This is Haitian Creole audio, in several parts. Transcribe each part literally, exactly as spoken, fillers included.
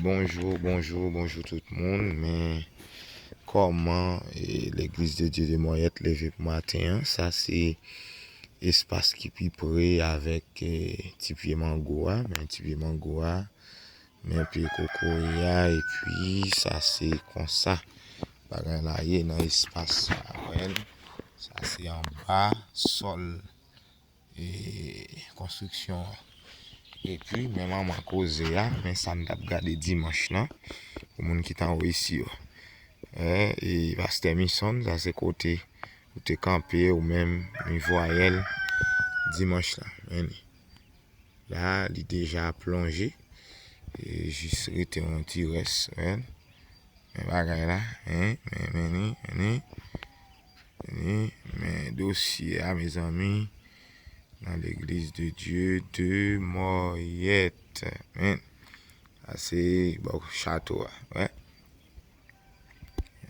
Bonjou, bonjou, bonjou tout moun. Men kòman e, Legliz de Dye de Mòyèt leve pou maten an? Sa se espas ki pi pre avèk e, ti pye mango a. Men ti pye mango a, men pye kokoye a, epi sa se konsa bagay la ye nan espas sa. Wè l, sa se anba sòl e, konstriksyon an. Epi, men manman koze a, men sa n t ap gade dimanch lan, pou moun ki t anwo isi yo. E, e, pastè Misonn, sa se kote ou te kanpe, ou menm, mi vwayèl dimanch lan. Men li. La, li deja plonje. E, jis rete yon ti rès, men. Men bagay la, en, men, men ni, men ni, men ni, men dosye a, mezanmi, nan Legliz de Dye de Mòyèt. Men, sa se bò chato a, wè.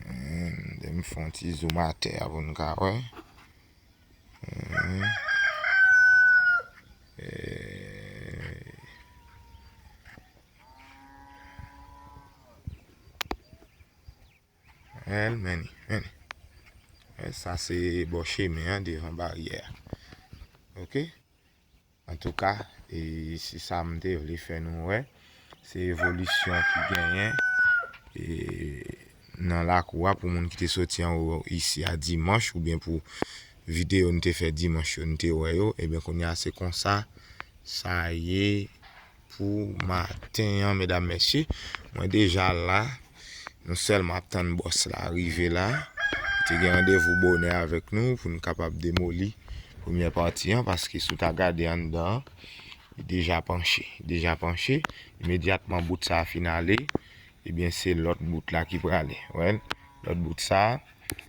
Men, m fè yon ti zoom atè a pou n ka wè. Men, e, Èl, men ni, men ni. Èl, sa se bò chemen an devan baryè a. Oke? Antouka, e, se sa m te vle fè nou wè. Se evolisyon ki genyen e, nan lakou a pou moun ki te soti anwo isi a dimanch oubyen pou videyo n te fè dimanch yo, n te wè yo. Ebyen, kounye a se konsa sa ye pou maten an, medam, mesye. Mwen deja la. Nou sèlman ap tann bòs la rive la. Li te gen randevou bonè avèk nou pou n kapab demoli premyè pati an, paske si w ta gade anndan an, li deja panche. Li deja panche. Imedyatman bout sa a fin ale, ebyen, se lòt bout la ki prale. Wè l? Lòt bout sa a,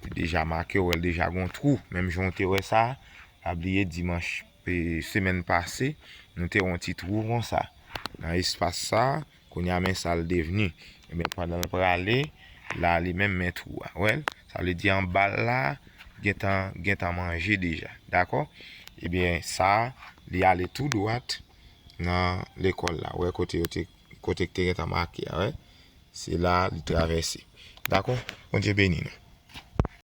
li deja make, w wè l deja gon twou. Menm jan w te wè sa a, pa bliye dimanch e, semèn pase, nou te wè yon ti twou konsa. Nan espas sa a, kounye a men sa l devni. Ebyen, pandan l prale, la li menm men twou a. Wè l? Sa vle di anba l la, gentan, gentan manje deja. Dakò? Ebyen, sa a, li ale tou dwat nan lekòl la. Wè kote yo te, kote k te gentan make a, wè? Se la li travèse. Dakò? Bondye beni nou.